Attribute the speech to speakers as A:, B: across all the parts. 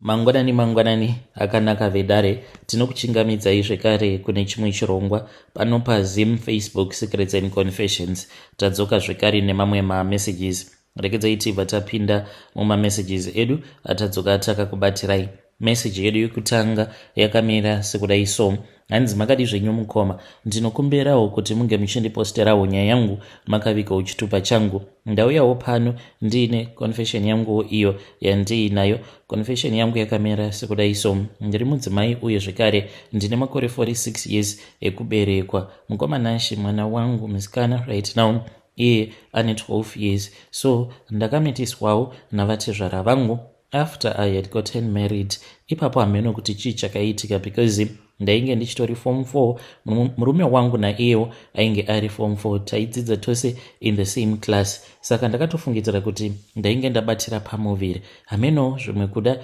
A: Mangwanani mangwanani akanaka vedare, tinokuchingamidzai zvekare kune chimwe chirongwa pano paZim Facebook Secrets and Confessions. Tadzoka zvekare nemamwe mamessages. Regedzai tibva tapinda mumamessages edu atadzoka takakubatirai. Message yedu yekutanga yakamira sekudai so. Hanzi makadi zvenyu mukoma, ndinokumbirawo kuti munge muchindiposterawo nyaya yangu makavigawo chitupa changu. Ndauyawo pano ndiine confession yanguwo iyo yandiinayo. Confession yangu yakamira sekudai so. Ndiri mudzimai uye zvekare ndine makore 46 years ekuberekwa. Mukoma Nashe mwana wangu musikana right now iye ane 12 years so ndakamitiswawo navatezvara vangu after I had gotten married. Ipapo hameno kuti chii chakaitika because ndainge ndichitori form 4, murume wangu naiyewo ainge ari form 4, taidzidza tose in the same class, saka ndakatofungidzira kuti ndainge ndabatira pamuviri. Hameno zvimwe kuda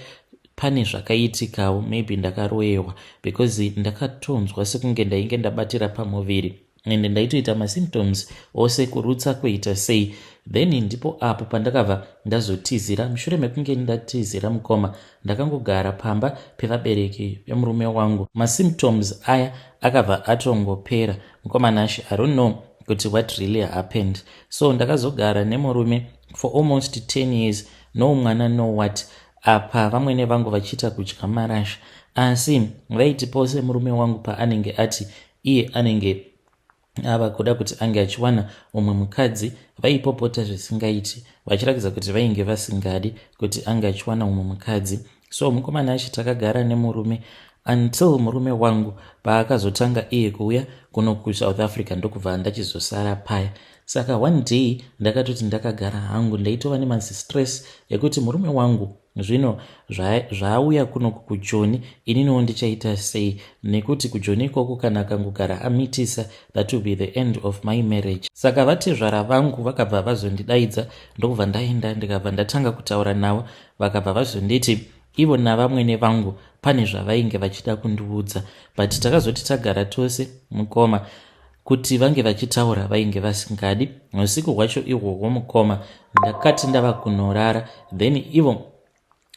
A: pane zvakaitikawo, maybe ndakaroyewa because ndakatonzwa sekunge ndainge ndabatira pamuviri ende ndaitoita masymptoms ose, kurutsa, kuita sei. Then ndipo apo pandakabva ndazotizira. Mushure mekunge ndatizira mukoma, ndakangogara pamba pevabereki vemurume wangu. Masymptoms aya akabva atongopera. Mukoma Nashe, I don't know kuti what really happened. So ndakazogara nemurume for almost 10 years, no mwana, no what. Apa vamwene vangu vachiita kudya marasha, asi vaiti pose murume wangu paanenge ati iye anenge ava kuda kuti ange achiwana umwe mukadzi, vaipopota zvisingaiti, vachiratidza kuti vainge vasingadi kuti ange achiwana umwe mukadzi. So mukoma Nashe, takagara nemurume until murume wangu paakazotanga iye kuuya kuno kuSouth Africa, ndokubva ndachizosara paya. Saka one day ndakatoti ndakagara hangu, ndaitova nemazistress ekuti murume wangu zvino zvaauya kuno kuJoni, ininiwo ndichaita sei, nekuti kuJoni ikoko kana akangogara amitisa, that will be the end of my marriage. Saka vatezvara vangu vakabva vazondidaidza, ndokubva ndaenda, ndikabva ndatanga kutaura navo. Vakabva vazonditi ivo navamwene vangu pane zvavainge vachida kundiudza, but takazoti tagara tose mukoma, kuti vange vachitaura vainge vasingadi. Usiku hwacho ihwohwo mukoma, ndakati ndava kunorara, then ivo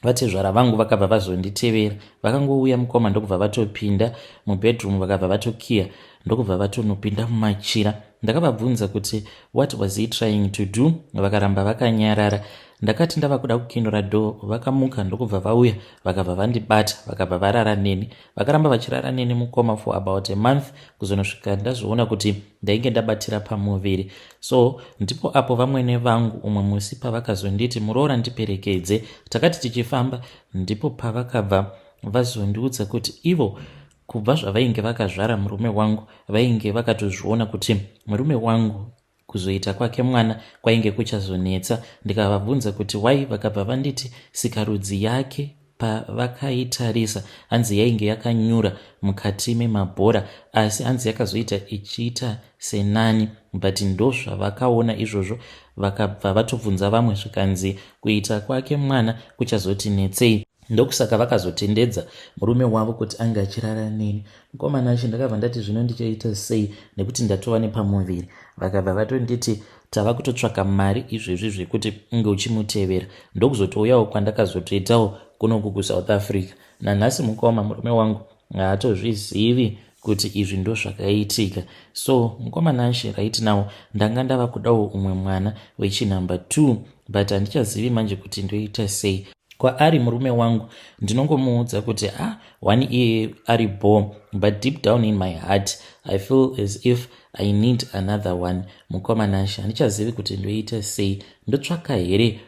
A: vatezvara vangu vakabva vazonditevera. Vakangouya mukoma, ndokubva vatopinda mubedroom, vakabva vatokiya, ndokubva vatonopinda mumachira. Ndakavabvunza kuti what was he trying to do, vakaramba vakanyarara. Ndakati ndava kuda kukinura door, vakamuka, ndokubva vauya, vakabva vandibata, vakabva varara neni. Vakaramba vachirara neni mukoma for about a month, kuzonosvika ndazoona kuti ndainge ndabatira pamuviri. So ndipo apo vamwene vangu umwe musi pavakazonditi, "Muroora, ndiperekedze." Takati tichifamba, ndipo pavakabva vazondiudza kuti ivo kubva zvavainge vakazvara murume wangu, vainge vakatozviona kuti murume wangu kuzoita kwake mwana kwainge kuchazonetsa. Ndikavabvunza kuti why, vakabva vanditi sikarudzi yake pavakaitarisa, hanzi yainge yakanyura mukati memabhora, asi hanzi yakazoita ichiita senani, but ndo zvavakaona izvozvo. Vakabva vatobvunza vamwe, zvikanzi kuita kwake mwana kuchazoti netsei, ndokusaka vakazotendedza murume wavo kuti ange achirara neni. Mukoma Nashe, ndakabva ndati zvino ndichaita sei nekuti ndatova nepamuviri? Vakabva vatonditi tava kutotsvaka mari izvezvi zvekuti unge uchimutevera. Ndokuzotouyawo kwandakazotoitawo kunoku kuSouth Africa. Nanhasi mukoma, murume wangu haatozvizivi kuti izvi ndo zvakaitika. So mukoma Nashe, right now ndanga ndava kudawo umwe mwana wechinumber 2, but handichazivi manje kuti ndoita sei. Kwaari murume wangu ndinongomuudza kuti ah, one iye ari bho, but deep down in my heart I feel as if I need another one. Mukoma Nashe, handichazivi kuti ndoita sei. Ndotsvaka here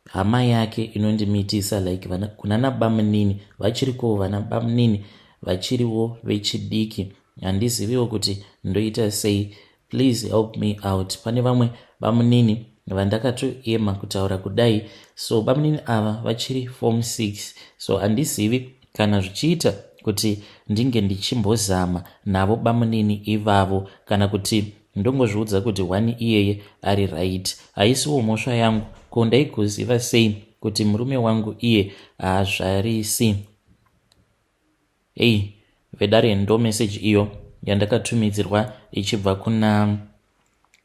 A: hama yake inondimitisa, like kunana bamunini vachirikowo, vana bamunini vachiriwo vechidiki? Handiziviwo kuti ndoita sei. Please help me out. Pane vamwe bamunini vandakatoema kutaura kudai. So bamunini ava vachiri form 6, so handizivi kana zvichiita kuti ndinge ndichimbozama navo bamunini ivavo, kana kuti ndongozviudza kuti one iyeye ari right. Haisiwo mhosva yangu, ko ndaigoziva sei kuti murume wangu iye haazvarisi? Ei vedare, ndo meseji iyo yandakatumidzirwa ichibva kuna,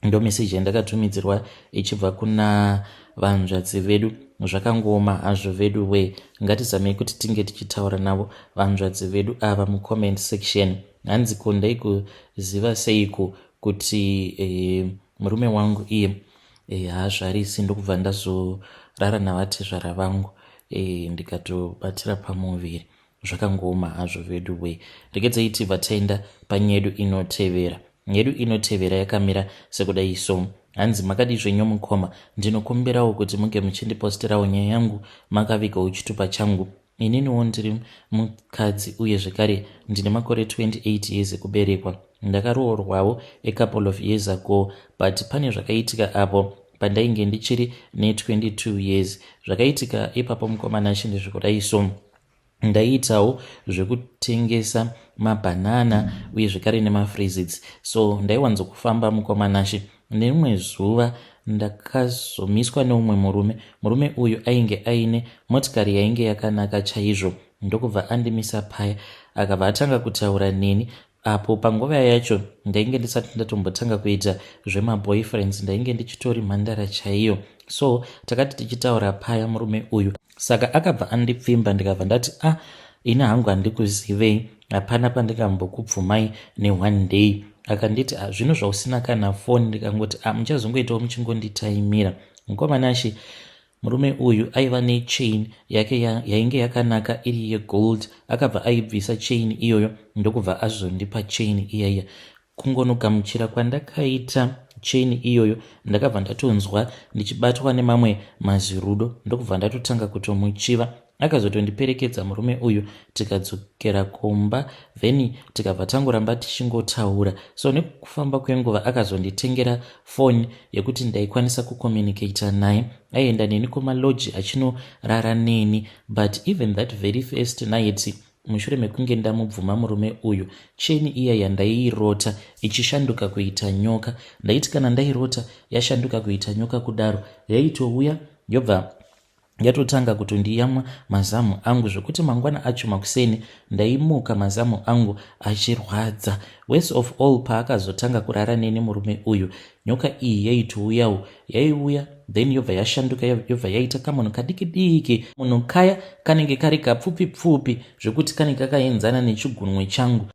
A: ndo meseji yandakatumidzirwa ichibva kuna Vanzvadzi vedu zvakangooma hazvo vedu wee ngatizamei kuti tinge tichitaura navo vanzvadzi vedu ava mucomment section hanzi ko ndaikuziva seiko kuti eh, murume wangu iye eh, haazvarisi ndokubva ndazorara navatezvara vangu eh, ndikatobatira pamuviri Zvakangooma hazvo veduwee. Regedzai tibva taenda panyedu inotevera. Nyedu inotevera yakamira sekudai so. Hanzi makadii zvenyu mukoma, ndinokumbirawo kuti munge muchindiposterawo nyaya yangu makavigawo chitupa changu. Ininiwo ndiri mukadzi uye zvekare ndine makore 28 years ekuberekwa. Ndakaroorwawo a couple of years ago but pane zvakaitika apo pandainge ndichiri ne 22 years. Zvakaitika ipapo mukoma Nashe ndezvekudai so. Ndaiitawo zvekutengesa mabhanana uye zvekare nemafreezits so ndaiwanzokufamba mukoma Nashe. Nerimwe zuva ndakazomiswa neumwe murume. Murume uyu ainge aine motikari yainge yakanaka chaizvo ndokubva andimisa paya akabva atanga kutaura neni Apo panguva yacho ndainge ndisati ndatombotanga kuita zvemaboyfriends ndainge ndichitori mhandara chaiyo so takati tichitaura paya murume uyu saka akabva andipfimba ndikabva ndati a ah, ini hangu handikuzivei hapana pandingambokubvumai neone day akanditi ah, zvino zvausina kana foni ndikangoti ah, muchazongoitawo muchingonditaimira mukomanashe Murume uyu aiva nechain yake yainge yakanaka iri yegold. Akabva aibvisa chain iyoyo ndokubva azondipa chain iyaiya. Kungonogamuchira kwandakaita chain iyoyo ndakabva ndatonzwa ndichibatwa nemamwe mazirudo ndokubva ndatotanga kutomuchiva. Akazotondiperekedza murume uyu tikadzokera kumba then tikabva tangoramba tichingotaura. So nekufamba kwenguva akazonditengera phone yekuti ndaikwanisa kucommunicator naye. Aienda neni kumalodge achinorara neni but even that very first night mushure mekunge ndamubvuma murume uyu cheni iya yandaiirota ichishanduka kuita nyoka ndaiti kana ndairota yashanduka kuita nyoka kudaro yaitouya yobva yatotanga kutondiyamwa mazamu angu zvekuti mangwana acho makuseni ndaimuka mazamu angu achirwadza. Worse of all paakazotanga kurara neni murume uyu nyoka iyi yaitouyawo yaiuya then yobva yashanduka yobva yaita kamunhu kadiki diki munhu kaya kanenge kari kapfupi pfupi zvekuti kanenge kakaenzana nechigunwe changu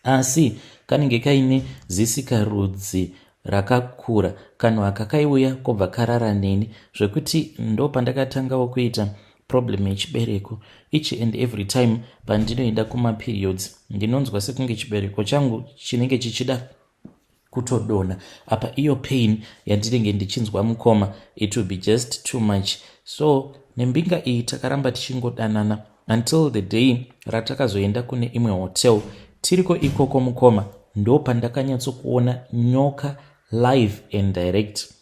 A: asi kanenge kaine zisikarudzi rakakura. Kanhu aka kaiuya kobva karara neni zvekuti ndopandakatangawo kuita problem yechibereko each and every time pandinoenda kumaperiods ndinonzwa sekunge chibereko changu chinenge chichida kutodonha apa iyo pain yandinenge ndichinzwa mukoma it will be just too much so nembinga iyi takaramba tichingodanana until the day ratakazoenda kune imwe hotel tiriko ikoko mukoma ndopandakanyatsokuona nyoka live and direct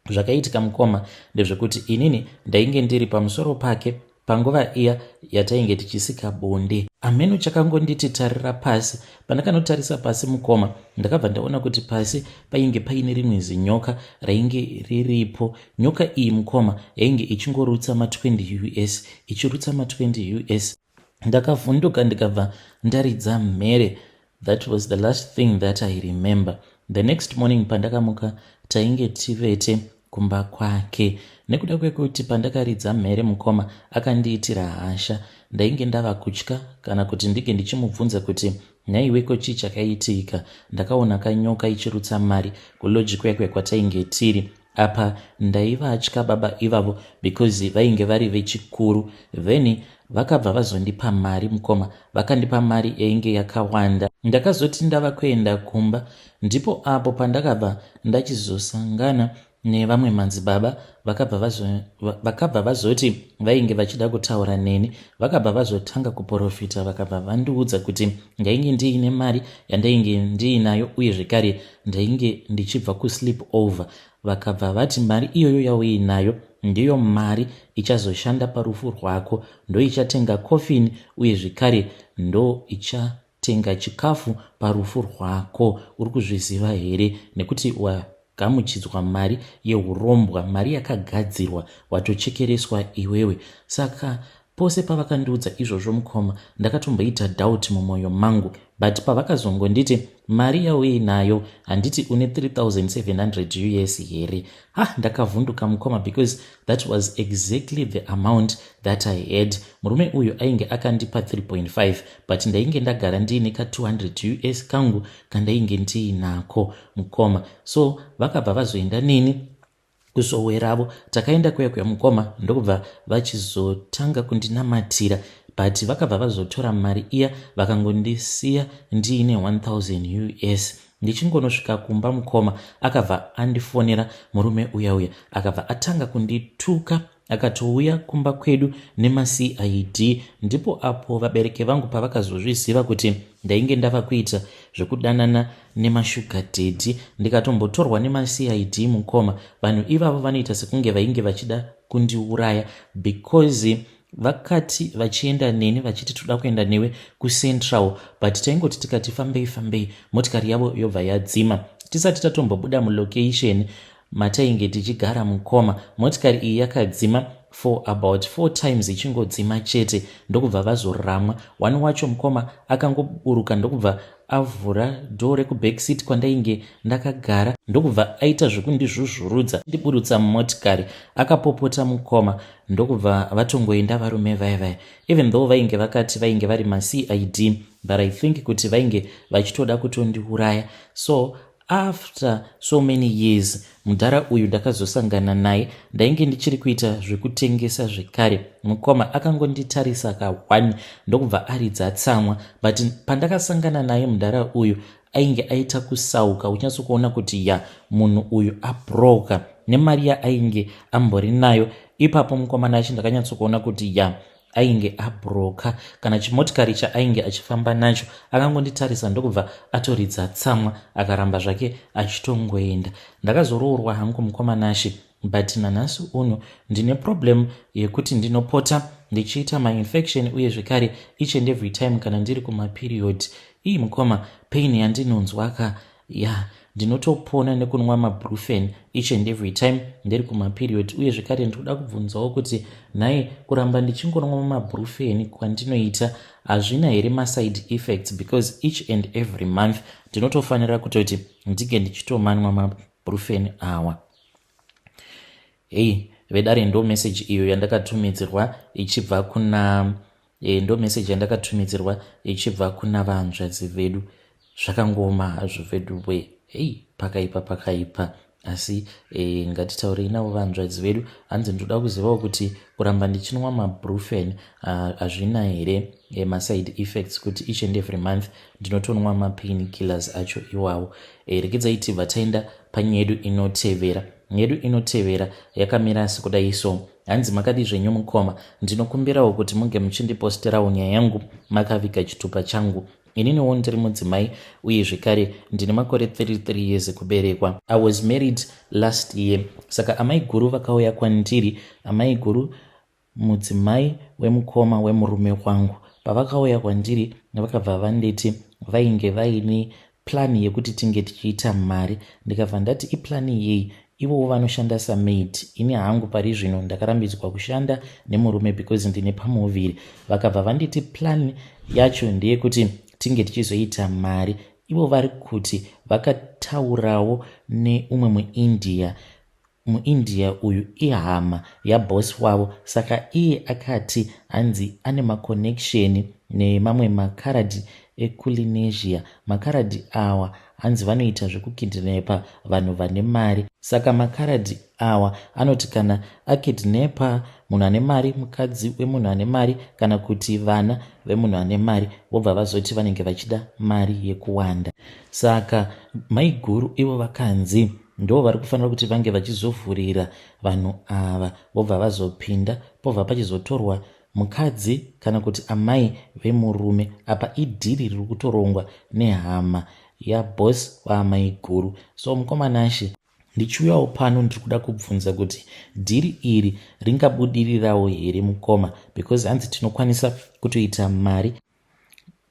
A: Zvakaitika mukoma ndezvekuti inini ndainge ndiri pamusoro pake panguva iya yatainge tichisika bonde. Hameno chakangonditi tarira pasi. Pandakanotarisa pasi mukoma ndakabva ndaona kuti pasi painge paine rimwe zinyoka rainge riripo. Nyoka iyi mukoma yainge ichingorutsa ma 20 us ichirutsa ma 20 us. Ndakavhunduka ndikabva ndaridza mhere. That was the last thing that I remember. The next morning pandakamuka tainge tivete kumba kwake. Nekuda kwekuti pandakaridza mhere mukoma akandiitira hasha. Ndainge ndava kutya kana kuti ndinge ndichimubvunza kuti nhaiwe ko chii chakaitika. Ndakaona kanyoka ichirutsa mari kulodge kuya kuya kwatainge tiri. Apa ndaivatya baba ivavo because vainge vari vechikuru then vakabva vazondipa mari mukoma vakandipa mari yainge yakawanda. Ndakazoti ndava kuenda kumba ndipo apo pandakabva ndachizosangana nevamwe madzibaba vakabva vazoti vainge vachida kutaura neni vakabva vazotanga kuporofita vakabva vandiudza kuti ndainge ndiine mari yandainge ndiinayo uye zvekare ndainge ndichibva kusleep over vakabva vati mari iyoyo yauinayo ndiyo mari ichazoshanda parufu rwako ndoichatenga coffin uye zvekare ndo ichatenga chikafu parufu rwako uri kuzviziva here nekuti wagamuchidzwa mari yehurombwa mari yakagadzirwa watochekereswa iwewe saka Pose pavakandiudza izvozvo mukoma, ndakatomboita doubt mumwoyo mangu, but pavakazongonditi mari yauinayo, handiti une 3700 US here? Ha, ndakavhunduka mukoma, because that was exactly the amount that I had. Murume uyu ainge akandipa 3.5, but ndainge ndagara ndiine ka200 US kangu kandainge ndiinako mukoma. So vakabva vazoenda neni kusowe ravo. Takaenda kuya kuya mukoma, ndokubva vachizotanga kundinamatira, but vakabva vazotora mari iya, vakangondisiya ndiine 1000 US. Ndichingonosvika kumba mukoma, akabva andifonera murume uya uya, akabva atanga kundituka, akatouya kumba kwedu nemaCID. Ndipo apo vabereki vangu pavakazozviziva kuti ndainge ndava kuita zvekudanana nemashuga daddy, ndikatombotorwa nemaCID mukoma. Vanhu ivavo vanoita sekunge vainge vachida kundiuraya, because vakati vachienda neni vachiti toda kuenda newe kuCentral, but taingoti tikati fambei fambei, motikari yavo yobva yadzima tisati tatombobuda mulocation matainge tichigara mukoma. Motikari iyi yakadzima for about four times, ichingodzima chete, ndokubva vazoramwa. One wacho mukoma akangoburuka, ndokubva avhura door rekubackseat kwandainge ndakagara, ndokubva aita zvekundizvuzvurudza ndiburutsa mumotikari. Akapopota mukoma, ndokubva vatongoenda varume vaya vaya, even though vainge vakati vainge vari maCID, but I think kuti vainge vachitoda kutondiuraya. So after so many years, mudhara uyu ndakazosangana naye, ndainge ndichiri kuita zvekutengesa zvekare mukoma. Akangonditarisa ka1, ndokubva aridza tsamwa. But pandakasangana naye, mudhara uyu ainge aita kusauka, uchinyatsokuona kuti ya, munhu uyu abroka nemari yaainge ambori nayo ipapo mukomana achi. Ndakanyatsokuona kuti ya, ainge abroka kana chimotikari chaainge achifamba nacho. Akangonditarisa, ndokubva atoridza tsamwa, akaramba zvake achitongoenda. Ndakazoroorwa hangu mukomanashi, but nanhasi uno ndine problem yekuti ndinopota ndichiita mainfection, uye zvekare each and every time kana ndiri kumaperiod ii mukoma, pain yandinonzwa ka, ya, ndinotopona nekunwa mabrufen each and every time ndiri kumaperiod. Uye zvekare ndinoda kubvunzawo kuti nhai, kuramba ndichingonwa mabrufen kwandinoita hazvina here maside effects? Because each and every month ndinotofanira kutoti ndinge ndichitomanwa mabrufen awa. Hei vedare, ndo message iyo yandakatumidzirwa ichibva kuna ndo message yandakatumidzirwa ichibva kuna vanzvadzi vedu. Zvakangoma hazvo vedu we. Hei, pakaipa, pakaipa. Asi ngatitaurei navo vanzvadzi vedu. Hanzi ndoda kuzivawo kuti kuramba ndichinwa mabrufen hazvina here maside effects, kuti each and every month ndinotonwa mapain killers acho iwawo. Regedzai tibva taenda panyedu inotevera. Nyedu inotevera yakamira sekudai so. Hanzi, "Makadi zvenyu mukoma? Ndinokumbirawo kuti munge muchindiposterawo nyaya yangu makaviga chitupa changu. Ininiwo ndiri mudzimai, uye zvekare ndine makore 33 years ekuberekwa. I was married last year. Saka amai guru vakauya kwandiri. Amai guru mudzimai wemukoma wemurume wangu. Pavakauya kwandiri, vakabva vanditi vainge vaine plan yekuti tinge tichiita mari. Ndikabva ndati iplan yei? Ivowo vanoshanda samaid. Ini hangu pari zvino ndakarambidzwa kushanda nemurume because ndine pamuviri. Vakabva vanditi plan yacho ndeyekuti tinge tichizoita mari. Ivo vari kuti vakataurawo neumwe muIndia. MuIndia uyu ihama yaboss wavo. Saka iye akati hanzi ane maconnection nemamwe makaradhi ekulinesia. Makaradhi awa hanzi vanoita zvekukidnapa vanhu vane mari. Saka makaradhi awa anoti kana akidnapa munhu ane mari, mukadzi wemunhu ane mari, kana kuti vana vemunhu ane mari, vobva vazoti vanenge vachida mari yekuwanda. Saka maiguru ivo vakanzi ndo vari kufanira kuti vange vachizovhurira vanhu ava, vobva vazopinda, pobva pachizotorwa mukadzi kana kuti amai vemurume. Apa ideal riri kutorongwa nehama yaboss waamai guru. So mukomanashi, ndichiuyawo pano ndiri kuda kubvunza kuti deal iri ringabudirirawo here mukoma? Because hanzi tinokwanisa kutoita mari.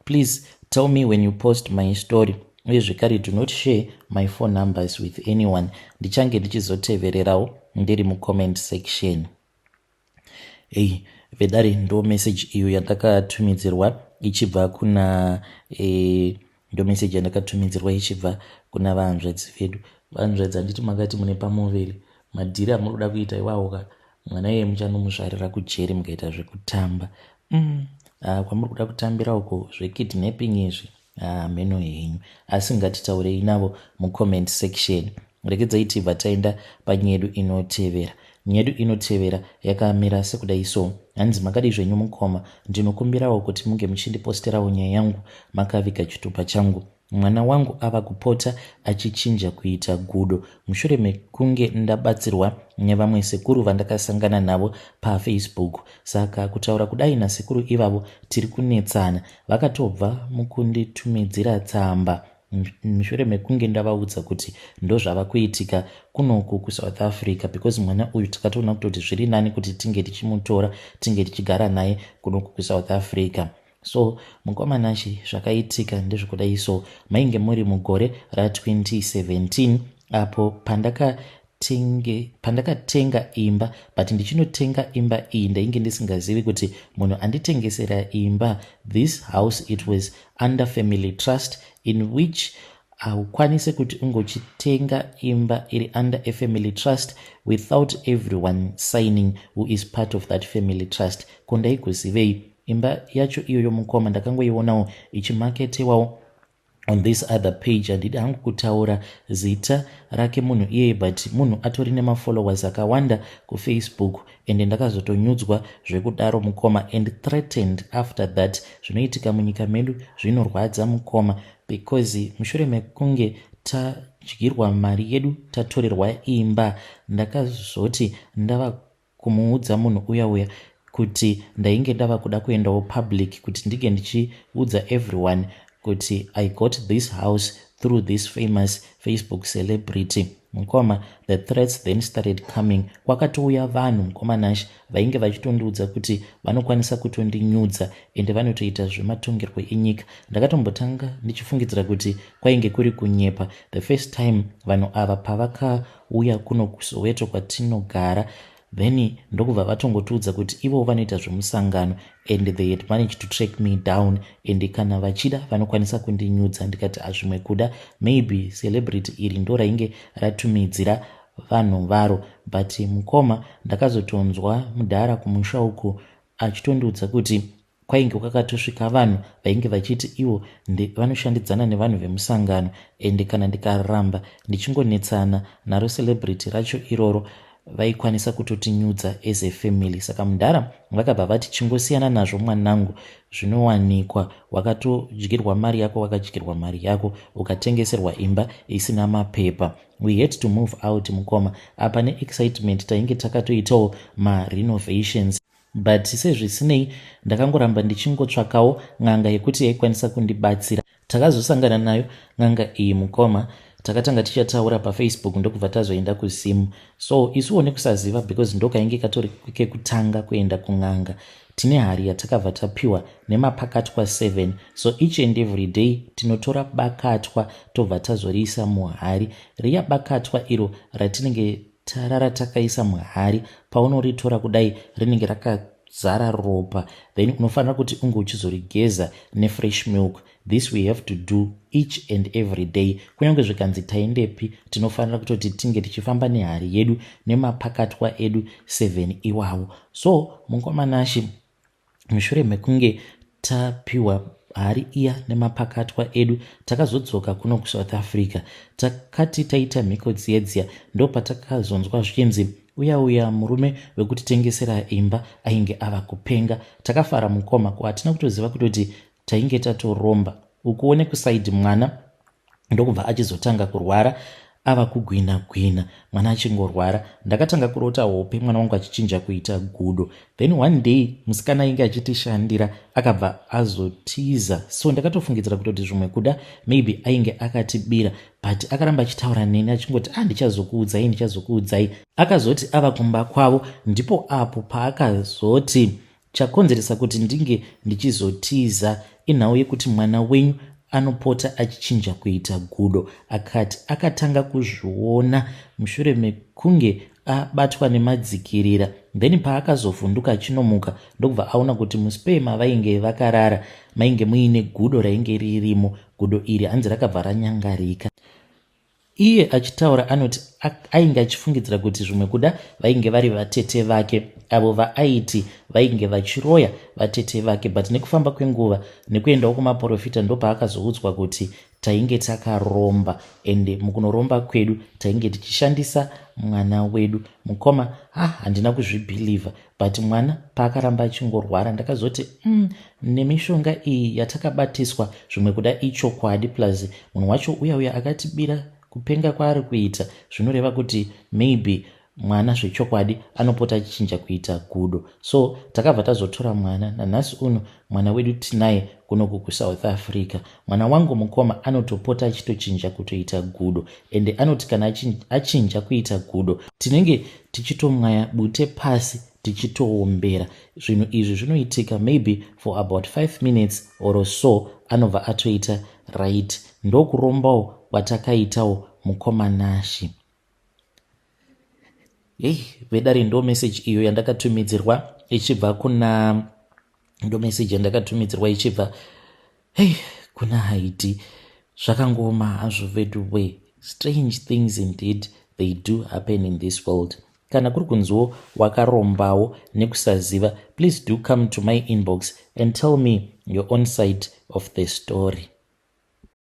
A: Please tell me when you post my story. Uye zvekare, do not share my phone numbers with anyone. Ndichange ndichizotevererawo ndiri mucomment section." Ei. Vedare ndo message iyo yandakatumidzirwa ichibva kuna e, ndo message yandakatumidzirwa ichibva kuna vahanzvadzi vedu. Vahanzvadzi handiti makati mune pamuviri madhiri amuri kuda kuita iwawo ka mwana iye muchanomuzvarira kujeri mukaita zvekutamba mm. Ah, kwamuri kuda kutambira uko zvekidnapping izvi ah, mheno henyu asi ngatitaurei navo mucomment section regedzai tibva taenda panyedu inotevera nyedu inotevera yakamira sekudai so hanzi makadii zvenyu mukoma ndinokumbirawo kuti munge muchindiposterawo nyaya yangu makaviga chitupa changu Mwana wangu ava kupota achichinja kuita gudo mushure mekunge ndabatsirwa nevamwe sekuru vandakasangana navo paFacebook. Saka kutaura kudai nasekuru ivavo tiri kunetsana. Vakatobva mukunditumidzira tsamba mushure mekunge ndavaudza kuti ndozvava kuitika kunoku kuSouth Africa because mwana uyu takatoona kutoti zviri nani kuti tinge tichimutora tinge tichigara naye kunoku kuSouth Africa. So mukoma Nashy zvakaitika ndezvekudai so mainge muri mugore ra 2017 apo pandakatenge pandakatenga imba but ndichinotenga imba iyi ndainge ndisingazivi kuti munhu anditengesera imba this house it was under family trust in which haukwanise kuti ungochitenga imba iri under a family trust without everyone signing who is part of that family trust ko ndaigozivei Imba yacho iyoyo mukoma ndakangoionawo ichimaketewawo on this other page handidi hangu kutaura zita rake munhu iyeye but munhu atori nemafollowers akawanda kufacebook ende ndakazotonyudzwa zvekudaro mukoma and threatened after that zvinoitika munyika medu zvinorwadza mukoma because mushure mekunge tadyirwa mari yedu tatorerwa imba ndakazoti ndava kumuudza munhu uya uya kuti ndainge ndava kuda kuendawo public kuti ndinge ndichiudza everyone kuti I got this house through this famous Facebook celebrity. Mukoma, the threats then started coming. Kwakatouya vanhu mukoma Nash vainge vachitondiudza kuti vanokwanisa kutondinyudza ende vanotoita zvematongerwo enyika. Ndakatombotanga ndichifungidzira kuti kwainge kuri kunyepa. The first time vanhu ava pavaka uya kuno kuSoweto kwatinogara then ndokubva vatongotiudza kuti ivo vanoita zvemusangano and they had managed to track me down and kana vachida vanokwanisa kundinyudza ndikati azvimwe kuda maybe celebrity iri ndo rainge ratumidzira vanhu varo but mukoma ndakazotonzwa mudhara kumusha uku achitondiudza kuti Kwainge kwakatosvika vanhu vainge vachiti ivo vanoshandidzana nevanhu vemusangano ende kana ndikaramba ndichingonetsana naro celebrity racho iroro vaikwanisa kutotinyudza as a family saka mudhara vakabva vati chingosiyana nazvo mwanangu zvinowanikwa wakatodyirwa mari yako wakadyirwa mari yako ukatengeserwa imba isina mapepa we had to move out mukoma apa neexcitement tainge takatoitawo marenovations But sezvisinei ndakangoramba ndichingotsvakawo n'anga yekuti yaikwanisa kundibatsira. Takazosangana nayo n'anga iyi mukoma takatanga tichataura pafacebook ndokubva tazoenda kuZim. So isuwo nekusaziva because ndokainge katori kekutanga kuenda kun'anga. Tine hari yatakabva tapiwa nemapakatwa 7 so each and every day tinotora bakatwa tobva tazoriisa muhari. Riya bakatwa iro ratinenge Tarara takaisa muhari paunoritora kudai rinenge rakazara ropa then unofanira kuti unge uchizorigeza nefresh milk this we have to do each and every day kunyange zvikanzi taendepi tinofanira kutoti tinge tichifamba nehari yedu nemapakatwa edu 7 iwawo so mungwamanashe Mushure mekunge tapiwa hari iya nemapakatwa edu takazodzoka kuno kuSouth Africa. Takati taita mhiko dziye dziya ndopatakazonzwa zvichinzi uya uya murume wekutitengesera imba ainge ava kupenga. Takafara mukoma ko hatina kutoziva kutoti tainge tatoromba. Ukuwo nekusaidhi mwana ndokubva achizotanga kurwara ava kugwina gwina mwana achingorwara ndakatanga kurota hope mwana wangu achichinja kuita gudo then one day musikana ainge achitishandira akabva azotiza so ndakatofungidzira kutoti zvimwe kuda maybe ainge akatibira but akaramba achitaura neni achingoti ah ndichazokuudzai ndichazokuudzai akazoti ava kumba kwavo ndipo apo paakazoti Chakonzeresa kuti ndinge ndichizotiza inhau yekuti mwana wenyu anopota achichinja kuita gudo, akati akatanga kuzviona mushure mekunge abatwa nemadzikirira. Then paakazovhunduka achinomuka, ndokubva aona kuti muspare mavainge vakarara mainge muine gudo rainge ririmo. Gudo iri hanzi rakabva ranyangarika. Iye achitaura anoti ainge achifungidzira kuti zvimwe kuda vainge vari vatete vake, avo vaaiti vainge vachiroya vatete vake. But nekufamba kwenguva nekuendawo kumaprofita, ndopaakazoudzwa kuti tainge takaromba, ende mukunoromba kwedu tainge tichishandisa mwana wedu. Mukoma, ha, handina kuzvibhilivha, but mwana paakaramba achingorwara, ndakazoti, nemishonga iyi yatakabatiswa, zvimwe kuda ichokwadi. Plus munhu wacho uya uya akatibira, kupenga kwaari kuita zvinoreva kuti maybe mwana zvechokwadi anopota achichinja kuita gudo. So takabva tazotora mwana. Nanhasi uno mwana wedu tinaye kunoku kuSouth Africa. Mwana wangu, mukoma, anotopota achitochinja kutoita gudo, ende anoti kana achinja kuita gudo, tinenge tichitomwaya bute pasi tichitoombera. Zvinhu izvi zvinoitika maybe for about 5 minutes or so, anobva atoita right. Ndokurombawo kwatakaitawo, mukoma Nashi. Hei vedare, ndo message iyo yandakatumidzirwa ichibva kuna, ndo message yandakatumidzirwa ichibva, hei, kuna Haiti. Zvakangoma hazvo vedu we. Strange things indeed, they do happen in this world. Kana kuri kunziwo wakarombawo nekusaziva, please do come to my inbox and tell me your own side of the story.